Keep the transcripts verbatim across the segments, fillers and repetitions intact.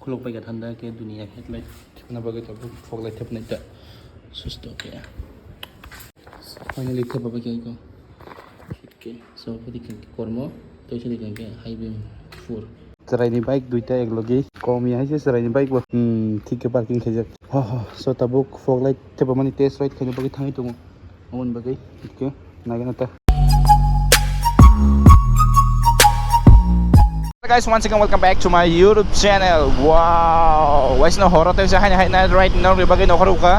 Khulok pai ka thanda ke dunia headlight thepna bagwi tabuk fog light thepnai ta susto khe. Finally thepa bagwi ko. Okay, so bwdikha kormo, tei sini khe high beam four. Chwraini bike duita eklogi kom ya hai se chwraini bike bo. Hmm, thik khe parking khaijak. Ha ha, so tabuk fog light thepa mani test ride khaina bagwi thangwi tongo. Aboni bagwi hwnkhe naigana ta. Guys, once again welcome back to my YouTube channel. Wow, waisno horo tei haini haini ride norokni bagwi nokhor ukha.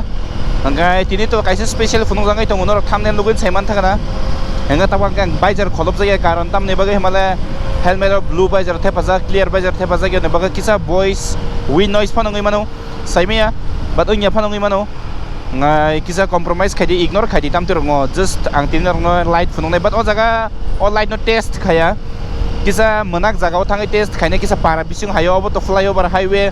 Hwnkhe tini to kaisa special phunukjagwi tongo, norok thumbnail nugwi sai man thangna. Hwnkhe tabuk ang bike jar kholopjak ya, karon tamni bagwi himale helmet rok blue bike jar thepajak, clear bike jar thepajak, yoni bagwi kisa voice win noise phano wngwi mano. Saimaya, but wngya phano wngwi mano. Ngai kisa compromise khaidi, ignore khaidi tamtwi rokno. Just ang tini rokno light phunuknai, but o jaga o light no test khaya. Kisa mwnak jaga o thangwi test khainai, kisa para bising hayo, obo to flyover highway,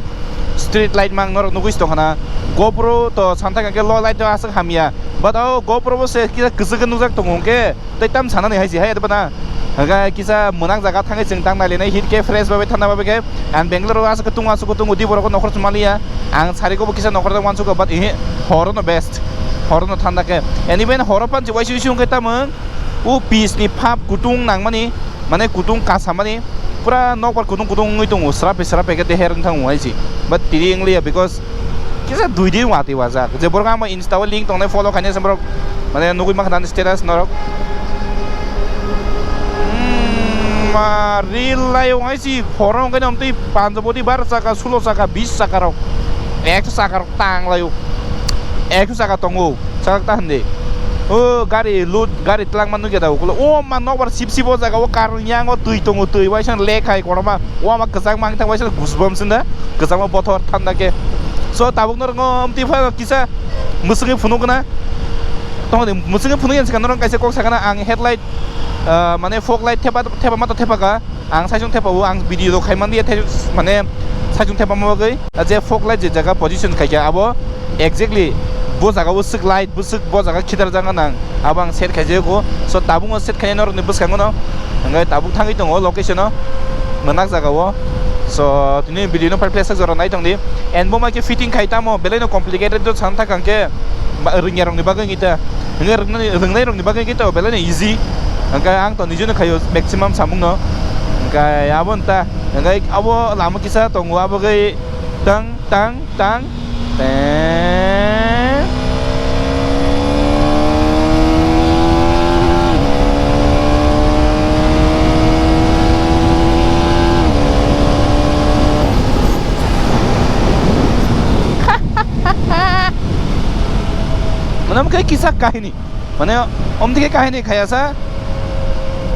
street light mang norok nugwi tongkhana. GoPro to santhak hwnkhe low light no aswk hamya, but o GoPro bo se kisa kwchwk khe nukjak tongo hwnkhe. Tei tam sanani hai se hai adibana. Hwnkhe kisa mwnang jaga thangwi chwng tang nailainai hit khe fresh bai thanda bai khe. Ang Bangalore o aswk tung aswk tung udi borok nokhor chumaliya. Ang sari kobo kisa nokhor uansukha, but ihi horo no best. Horo no thanda khe. And even horo panchi waisi waisi wngkhe tamung. O peace ni phap kutung nangmani, mane kutung kasamani. Pura nokbar kutung kutung wngwi tongo. Srape srape khe deher wng thango hai se. But tiri wngliya because kisa dui din watwi wajak. Je borok ang bai Insta o link tongnai, follow khainai se borok, mane nugwi mankha ani status norok. Hmm, ma ril lai ong hai si horo ong khe nom twi panjabo di bar chaka, sulo chaka, bis chaka rok, ekso chaka rok tang lai o. Ekso chaka tongo, chaka ta hande. O gari load, gari twlangma nugya da ukulok. O ma nokbar sip sip o jaga o karwi yango twi tongo, twi waisa lek hai kotorma. O ama kwchangma ang thang waisa goosebumps hinda. Kwchangma bothor thanda khe. So tabuk norok ngo amtwi phano kisa mwswngwi phunuk gana. Tongdi mwswngwi phunuk yang sikha norok kaisa kok sakana ang headlight, ah, mane fog light thepa, thepa ma to thepa kha. Ang saichung thepa o ang video rok khai man dia the mane saichung thepa ma bagwi. Ah, je fog light je jaga position khai kha abo exactly bo jaga o swk light bwswk bo jaga khitar jaga nang abo ang set khai jago. So tabuk o set khai norok ni bwskango no hwnkhai tabuk thangwi tongo location o mwnang jaga o. So tini video no pai plastic jora nai tongdi. And bo mai khe fitting khai tamo belai no complicated do san thak ang khe rwngya rok ni bagwi ngi ta hwnkhai rwngnai rok ni bagwi ngi ta belai no easy. Hwnkhai ang to nijino khaio maximum samung no. Hwnkhai abo nta hwnkhai abo lama kisa tongo abo khe tang tang. Tang. Teng. Mane omo khe kisa kahini. Mane, omtike kahini khaya sa,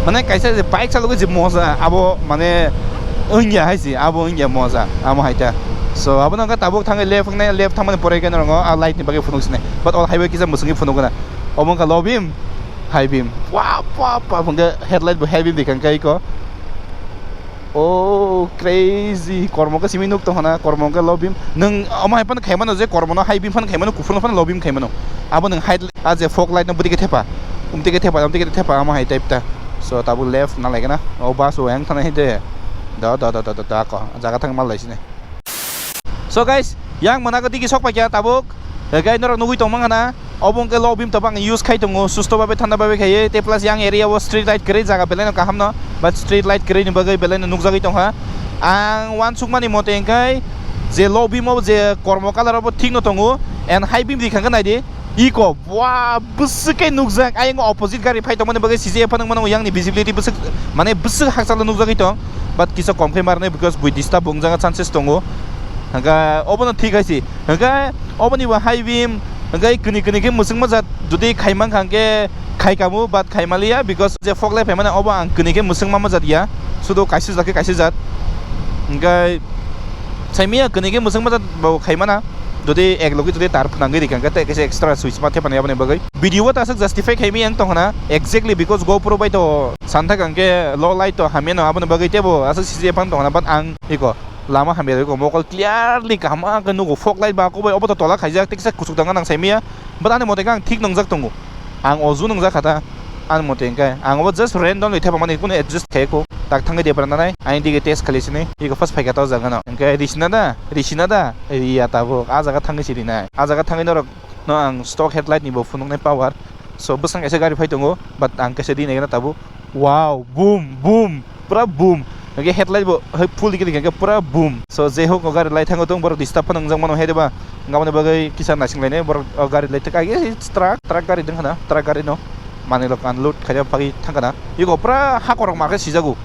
mane, kaisa je bike chalogwi je moja, abo, mane, wngya hai se, abo wngya moja, amo hai ta. So, abono wngkha tabuk thangwi left wngnai, left thangmani pore khe norok o, ah, light ni bagwi phunuk sinai. But o highway kisa mwswngwi phunuk gana. Obo wngkha low beam, high beam. Wah, wah, wah, hwnkhe headlight bo heavy bikha wngkha iko. Oh, crazy. Kormo khe simi nuk tongkha na, kormo khe low beam. Nwng omo hai phano khaimano je kormo no high beam phano khaimano, kuphur no phano low beam khaimano. Abo nwng hai, ah, je fog light no bwtwi khe thepa. Umtwi khe thepa, umtwi khe thepa, omo hai type ta. So, tabuk left na lai gana. O bus o yang thana hai de. Da, da, da, da, da, da, ko. Jaga thang mal lai sini. So guys, yang mwnakgo digi sok paikha tabuk. Hwnkhe norok nugwi tongmang khana. Obo hwnkhe low beam tobang use khai tongo, susto babe thanda babe khaiwi. Tei plus yang area o street light kwrwi jaga belai no kaham no. But street light kwrwi ni bagwi belai no nukjagwi tongkha. Ang uansukmani mote hwnkhe je low beam o je kormo colour obo thik no tongo. And high beam rikha hwnkhe naidi. Iko, bua, bwswk khe nukjak, ayang opposite gari phai tongmani bagwi sijak phano mano, yang ni visibility bwswk, mane bwswk hakchalo nukjagwi tong, but kisa kom khe marnai because bui disturb wngjak chances tongo, hwnkhe obono thik hai se, hwnkhe oboni bo high beam, hwnkhe kwnwi kwnwi khe mwswk majat, jodi khai mankha hwnkhe khai kamu, but khai maliya because je fog light phaimani obo ang kwnwi khe mwswk ma majat ya, sudo kaisa jat khe kaisa jat, hwnkhe saimanya kwnwi khe mwswk majat bo khai mana. Jodi ek logi jodi tar phwnangwi rikha hwnkhe tei kaisa extra switch ma thepani aboni bagwi. Video o ta aswk justify khaimaya wng tongkha na exactly because GoPro bai to santhak hwnkhe low light to hamya no aboni bagwi teibo aswk sijak phano tongkha na, but ang iko lama hamya iko mokol clearly kaham khe nugo, fog light ba kobai obo to tola khaijak tei kisa kuchuk danga nang saimaya, but ani mote khe ang thik nwngjak tongo, ang oju nwngjak kha ta. Ani mote hwnkhe ang bo just randomly thepamani kunu adjust khai ko. Tak thangwi debra nanai, ani dige test khali sini. Ego first phaikha ta o jaga no. Hwnkhe risina da, risina da, riya tabuk. A jaga thangwi si rinai. A jaga thangwi norok no ang stock headlight ni bo phunuknai power. So bwskang kaisa gari phai tongo, but ang kaisa ri naikhe na tabuk. Wow, boom, boom, pura boom. Hwnkhe headlight bo hai full dikhe dikhe hwnkhe pura boom. So je hok o gari lai thango tong borok disturb phano wngjak mano hai deba. Hwnkhe aboni bagwi kisa naising lainai borok o gari lai thaka age truck, truck gari dwng khana, truck gari no manwi rok unload khaina bagwi thang khana. Ego pura hakorok ma khe sijago.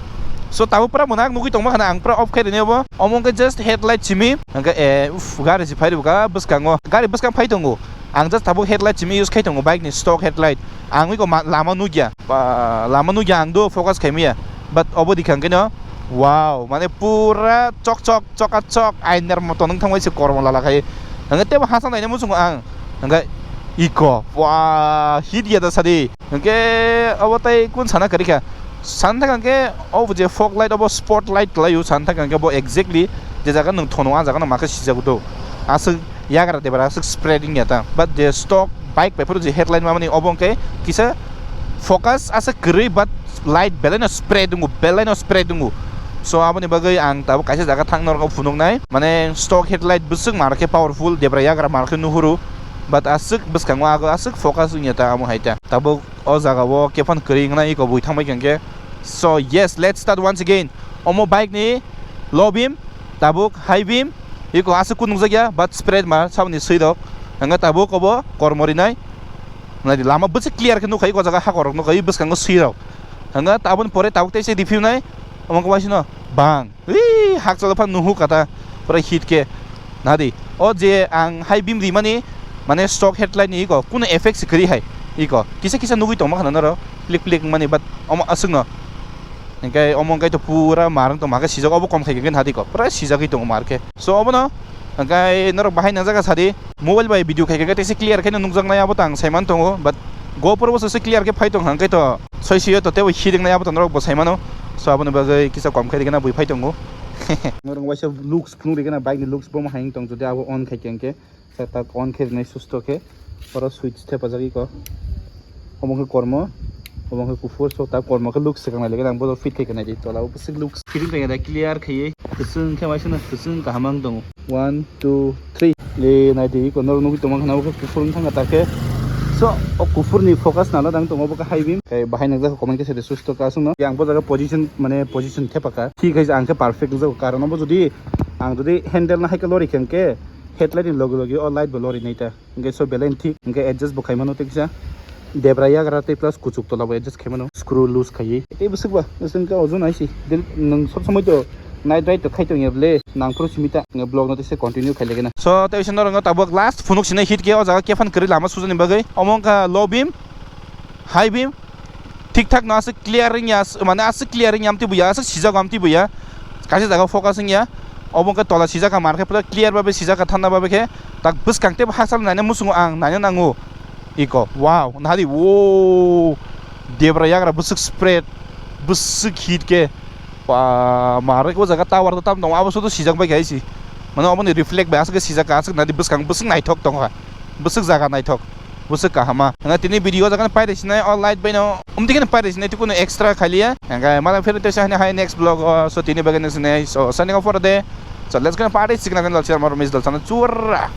So tabuk pura mwnak nugwi tongma khana ang pura off khai rinai obo. Omo hwnkhe just headlight simi. Hwnkhe e uff gari se phai rwkha bwskango. Gari bwskang phai tongo. Ang just tabuk headlight simi use khai tongo bike ni stock headlight. Ang eko ma-, lama nugya. Ba, lama nugya ang do focus khai maya. But obo dikha hwnkhe no. Wow, mane pura chok chok choka chok ainer moto nung thangbai se kormo lala khai. Hwnkhe tebo hachal naina muchungo ang. Hwnkhe eko. Wah, hit ya da sadi. Hwnkhe obo tei kun sana kwrwi kha. Sana thang hwnkhe obo je fog light obo spot light kwlaio sana thang hwnkhe bo exactly je jaga nung thono a jaga no ma khe sijago do. Aswk yagra debra aswk spreading ya ta. But je stock bike bai phuru je headlight mamani obo hwnkhe kisa focus aswk kwrwi but light belai no spread wngo, belai no spread wngo. So aboni bagwi ang tabuk kaisa jaga thang norok phunuknai. Mane stock headlight bwswk mar khe powerful debra yagra mar khe nuhuru. But aswk bwskango ago aswk focus wngya ta amo hai ta. Tabuk o jaga o kephang kwrwi wngnai eko bui thangbai khe. So yes, let's start once again. Omo bike ni low beam, tabuk high beam, eko aswk kunu nukjakya, but spread ma saboni swi rok. Hwnga tabuk obo kormo rinai. Nai di lama bwswk clear khe nukha, eko jaga hakhor rok nukha, bwskango swi rok. Hwnga taboni pore tabuk tei se review nai, omo khe waisino bang. Ui, hakchalo phan nuhu kata, pura hit khe. Nadi, o je ang high beam rimani, mane stock headlight ni iko, kuno effect se kwrwi hai. Iko, kisa kisa nugui tongma khana noro, plik plik mani, but omo aswk no. Hingke omo hingke to pura marang tongma khe sijak, obo kom khai khe nadi ko, pura sijagwi tongo mar khe. So obono, hingke norok bahai nang jaga sadi, mobile bai video khai khe tei se clear khe nukjak nai abo tang saiman tongo, but GoPro bo se clear khe phai tong hingke to. Soi sio to tebo hiding nai abo to norok bo sai mano. So aboni bagwi kisa kom khai rikna bui phai tongo. Norok waisa looks phunuk rikna bike ni looks bo ma hai tong jodi abo on khai khe hingke. Sa tak on khai riknai susto khe. Oro switch thepajak iko. Omo khe kormo. Omo khe kuphur so tak kormo khe looks swkang nai lekhe ang bo fit khai khe nai di tola o bwswk looks fitting khai khe clear khai. Kwchwng khe waisa no kwchwng kaham ang tongo. One, two, three. Le nai di, iko norok nugui tongma khana, obo khe kuphur wng thangkha ta khe. So, o kuphur ni focus nala dang tongo, obo khe high beam. Khe bahai nang jak comment khe sadi susto ka aswk no. Yang bo jaga position, mane position thepa ka. Thik hai ang khe perfect wng jago. Karon obo jodi, ang jodi handle no hai khe lori khe, hwnkhe headlight ni logi logi o light bo lori nai ta. Hingke so belai thik, hingke adjust bo khaimano tei kisa debra yagra tei plus kuchuk tola bo adjust khaimano screw loose khaiwi. Tei bwswk ba, bwswk wngkha ojon hai si. Dil nwng sob somoi to night ride to khai tong ya ble, nang phuru simi ta, nge vlog no tei se continue khai legena. So, tei se norok no tabuk last phunuk sinai hit khe o jaga kefan kwrwi lama sujani bagwi. Omo wngkha low beam, high beam, thik thak no aswk clear wngya, mane aswk clear wngya amtwi buya, aswk sijak amtwi buya. Kaisa jaga focus wngya. Obo wngkha tola sijak kha, mar khe pura clear babe sijak kha, thanda babe khe. Tak bwskang tei bo hakchal naina muchungo ang, naina nango. Iko, wow, nahadi, wo, debra yagra bwswk spread, bwswk hit khe. Ba, mar khe o jaga tower to tam tongo, abo soto sijak bai khe hai si. Mane obo ni reflect bai aswk khe sijak kha, aswk nahadi bwskang bwswk naithok tongkha. Bwswk jaga naithok. Bwswk kahama. Hwnga tini video o jaga paide sinai o light bai no. Umti khe paide sinai tukunu extra khaliya. Hwnga mala phero te sahani hai next vlog o so tini bagwi no sinai. So signing off for the day. So let's go party chicken and lal char mar mis dal sana chura.